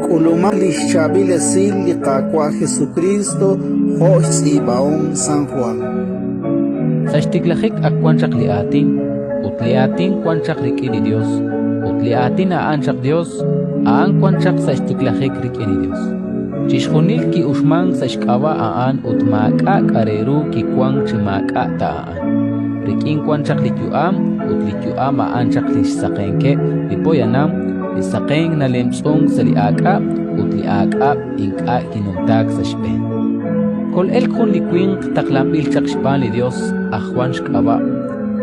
K'ulumaq li xChaab'il Esil li Qaawa' Jesukriist jo' xtz'iib'ahom San Jwan. Sa' xtiklajik ak wan chaq li Aatin, ut li Aatin wan chaq rik'in li Yos, ut li Aatin a'an chaq Yos, a'an wan chaq sa' xtiklajik rik'in li Yos. Chixjunil ki'uxmank sa' xk'ab'a' a'an ut maak'a' k'a' re ru kiwank chi maak'a' ta a'an. Rik'in wan chaq li yu'am, ut li yu'am a'an chaq li xsaqenkeb' li poyanam. Li saqenk nalemtz'unk sa' li aak'ab', ut li aak'ab' ink'a' kinumtaak sa' xb'een. Kol'elk jun li winq taqlanb'il chaq xb'aan li Yos, aj Jwan xk'ab'a'.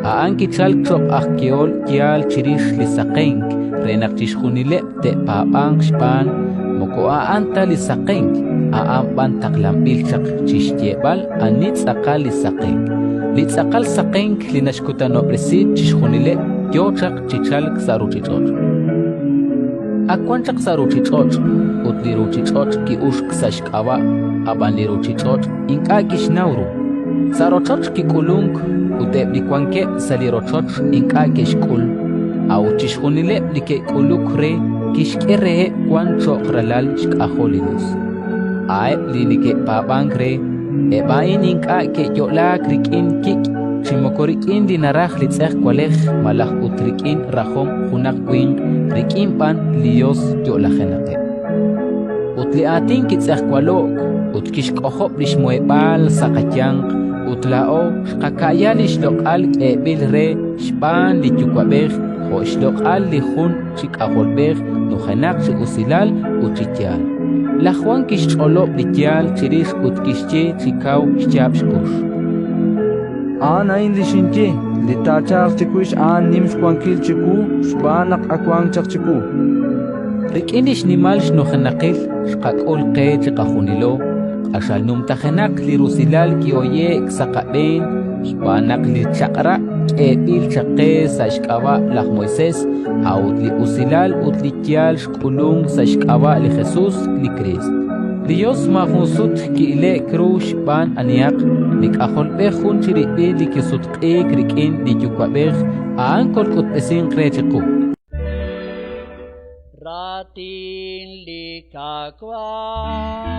A'an kichalk cho'q aj yehol yaal chirix li saqenk re naq chixjunileb' te'paab'anq xb'aan. Moko a'an ta li saqenk, a'an b'an taqlanb'il chaq chi xyeeb'al ani tz'aqal li saqenk. Li tz'aqal saqenk li naxkutanob'resi chixjunileb' yo chaq chi chalk sa' ruuchich'och'. Ak wan chaq sa' ruuchich'och', ut li ruuchich'och' ki'uxk sa' xk'ab'a', ab'an li ruuchich'och' ink'a' kixnaw ru. Sa' rochoch kik'ulunk, ut eb' li wankeb' sa' li rochoch ink'a' ke'xk'ul. A'ut chixjunileb' li ke'k'uluk re kixk'e reheb' wank cho'q ralal xk'ajol li Yos. A'eb' li neke'paab'ank re, eb' a'in ink'a' ke'yo'laak rik'in kik' chi moko rik'in li naraj li tz'ejwalej malaj ut rik'in rajom junaq winq, rik'in b'an li Yos yo'lajenaqeb'. Ut li Aatin kitz'ejwalo'k ut kixk'ojob' li xmuheb'aal sa' qayanq, ut laa'o xqaka'ya li xloq'al k'eeb'il re xb'aan li Yuwa'b'ej jo' xloq'al li jun chi K'ajolb'ej nujenaq chi usilal ut chi yaal. Laj Jwan kixch'olob' li yaal chirix ut kixye chi kaw xyaab' xkux: A'an a'in li xinye: Li taachalq chiwix a'an nim xwankil chiwu xb'aan naq ak wank chaq chiwu. Rik'in li xnimal xnujenaqil xqak'ul qe chiqajunilo, q'axal numtajenaq li rusilal kihoye'k sa' qab'een xb'aan naq li Chaq'rab' k'eeb'il chaq qe sa' xk'ab'a' laj Moisés, a'ut li usilal ut li yaal xk'ulunk sa' xk'ab'a' li Jesus li Kriist. Li Yos maajun sut ki'ile'k ru xb'aan anihaq, li K'ajolb'ej jun chirib'il li kisutq'iik rik'in li Yuwa'b'ej, a'an kolk'utb'esinq re chiqu. Raatin li Qaawa'.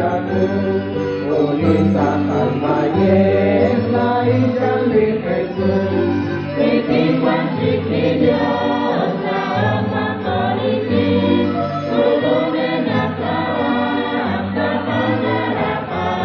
chawu, ut li tz'aqal mayej na'ichan li Jesus. Rik'in wan chik li Dios, laa'o naqorik'in, k'ulumenaq laa'o, taqanaraqan.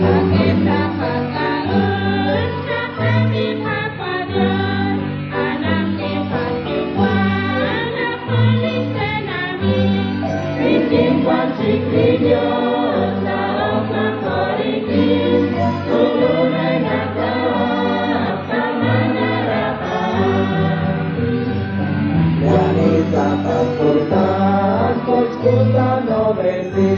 Bakit napag-aon sa aming Papa Diyos, anak ni Pagkiwan, napaligta namin. Rik'in wan chik li Diyos, laa'o naqorik'in, k'ulumenaq laa'o, taqanaraqan. Yani tz'aqal kutan, kochkutanob'resi.